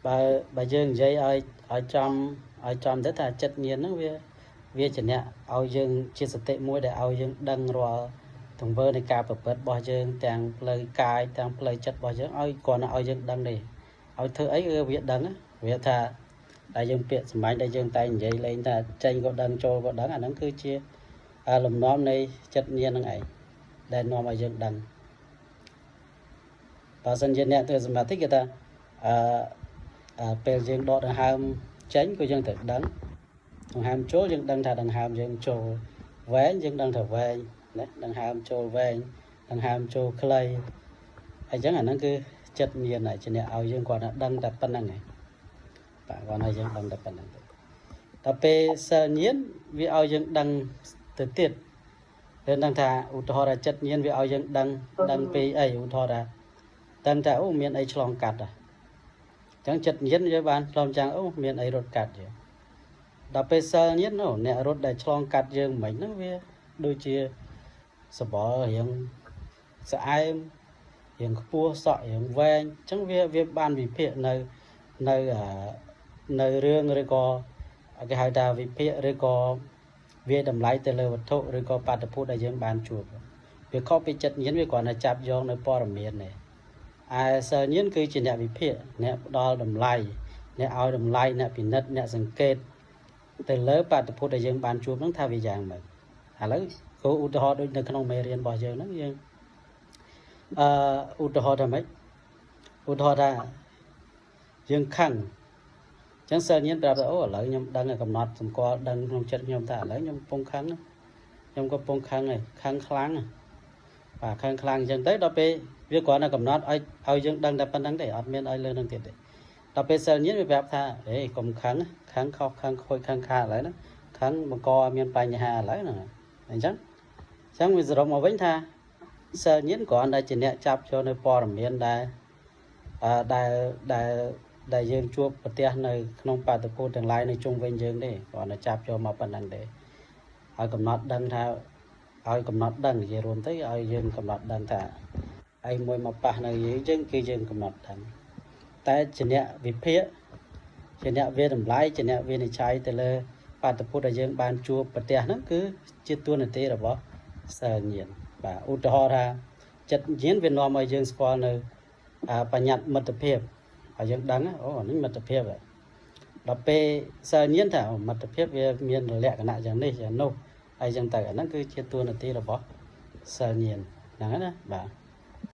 បើបើយើងនិយាយឲ្យឲ្យចំឲ្យចំទៅថាចិត្តញាណហ្នឹងវាវាជាអ្នកឲ្យយើងជាសតិមួយដែលឲ្យយើងដឹងរាល់ទង្វើនៃការប្រព្រឹត្តរបស់យើងទាំងផ្លូវកាយទាំងផ្លូវចិត្តរបស់យើងឲ្យគ្រាន់តែឲ្យយើងដឹងទេឲ្យធ្វើអីគឺវាដឹងវាថាដែលយើងពាក្យសម្បាញ់ដែលយើងតែងនិយាយលេងថាចេញក៏ដឹងចូលក៏ដឹងអាហ្នឹងគឺជាលំនាំនៃចិត្តញាណហ្នឹងឯងដែលនាំឲ្យយើងដឹងបើសិនជាអ្នកធ្វើសមាធិគេថាអឺពេលយើងដកដង្ហើមចេញក៏យើងត្រូវដឹងដង្ហើមចូលយើងដឹងថាដង្ហើមយើងចូលវែងយើងដឹងថាវែងណាដង្ហើមចូលវែងដង្ហើមចូលខ្លីអញ្ចឹងអាហ្នឹងគឺចិត្តមានហើយជាអ្នកឲ្យយើងគាត់ថាដឹងតែប៉ុណ្្នឹងឯងបាទគាត់ឲ្យយើងដឹងតែប៉ុណ្្នឹងទេដល់ពេលសិលញាណវាឲ្យយើងដឹងទៅទៀតយើងដឹងថាឧទាហរណ៍ថាចិត្តញាណវាឲ្យយើងដឹងដឹងពីអីឧទាហរណ៍ថាដឹងថាអូមានអីឆ្លងកាត់ហ៎អញ្ចឹងចិត្តញាណយើងបានឆ្លងចាំងអូមានអីរត់កាត់យើងដល់ពេលសិលញាណអូអ្នករត់ដែលឆ្លងកាត់យើងមិញហ្នឹងវាដូចជាសបល់រៀងស្អែមរៀងខ្ពស់សក់រៀងវែងអញ្ចឹងវាវាបានវិភាគនៅនៅនៅរឿងឬក៏គេហៅថាវិភាគឬក៏វាតម្លៃទៅលើវត្ថុឬក៏បាតុភូតដែលយើងបានជួបវាខុសពីចិត្តញាណវាគ្រាន់តែចាប់យកនៅព័ត៌មានទេឯសិលញាណគឺជាអ្នកវិភាគអ្នកផ្ដល់តម្លៃអ្នកឲ្យតម្លៃអ្នកពិនិត្យអ្នកសង្កេតទៅលើបាតុភូតដែលយើងបានជួបហ្នឹងថាវាយ៉ាងម៉េចឥឡូវគោឧទាហរណ៍ដូចនៅក្នុងមេរៀនរបស់យើងហ្នឹងយើងអឺឧទាហរណ៍ថាម៉េចឧទាហរណ៍ថាយើងខឹងអញ្ចឹងសិលញាណប្រាប់ថាអូឥឡូវខ្ញុំដឹងកំណត់សម្គាល់ដឹងក្នុងចិត្តខ្ញុំថាឥឡូវខ្ញុំកំពុងខឹងខ្ញុំកំពុងខឹងហើយខឹងខ្លាំងបាទខឹងខ្លាំងអញ្ចឹងទៅដល់ពេលវាគ្រាន់តែកំណត់ឲ្យឲ្យយើងដឹងតែប៉ុណ្្នឹងទេអត់មានឲ្យលើនឹងទៀតទេដល់ពេលសិលញាណវាប្រាប់ថាហេកុំខឹងខឹងខុសខឹងខូចខឹងខាតឥឡូវហ្នឹងខឹងបង្កឲ្យមានបញ្ហាឥឡូវហ្នឹងអញ្ចឹងអញ្ចឹងវាសរុបមកវិញថាសិលញាណគ្រាន់តែជាអ្នកចាប់ចូលនៅព័ត៌មានដែលអឺដែលដែលដែលយើងជួបប្រទះនៅក្នុងបាតុភូតទាំងឡាយនៅជុំវិញយើងទេគ្រាន់តែចាប់ចូលមកប៉ុណ្្នឹងទេឲ្យកំណត់ដឹងថាឲ្យកំណត់ដឹងនិយាយរួមទៅឲ្យយើងកំណត់ដឹងថាអីមួយមកប៉ះនៅយើងយើងគឺយើងកំណត់ដឹងតែជាអ្នកវិភាគជាអ្នកវាតម្លៃជាអ្នកវិនិច្ឆ័យទៅលើបាតុភូតដែលយើងបានជួបប្រទះហ្នឹងគឺជាតួនាទីរបស់សិលញាណបាទឧទាហរណ៍ថាចិត្តញាណវានាំឲ្យយើងស្គាល់នៅបញ្ញត្តិមិត្តភាពឲ្យយើងដឹងអូនេះមិត្តភាពដល់ពេលសិលញាណថាមិត្តភាពវាមានលក្ខណៈយ៉ាងនេះយ៉ាងនោះអីចឹងទៅអាហ្នឹងគឺជាតួនាទីរបស់សិលញាណហ្នឹងណាបាទ។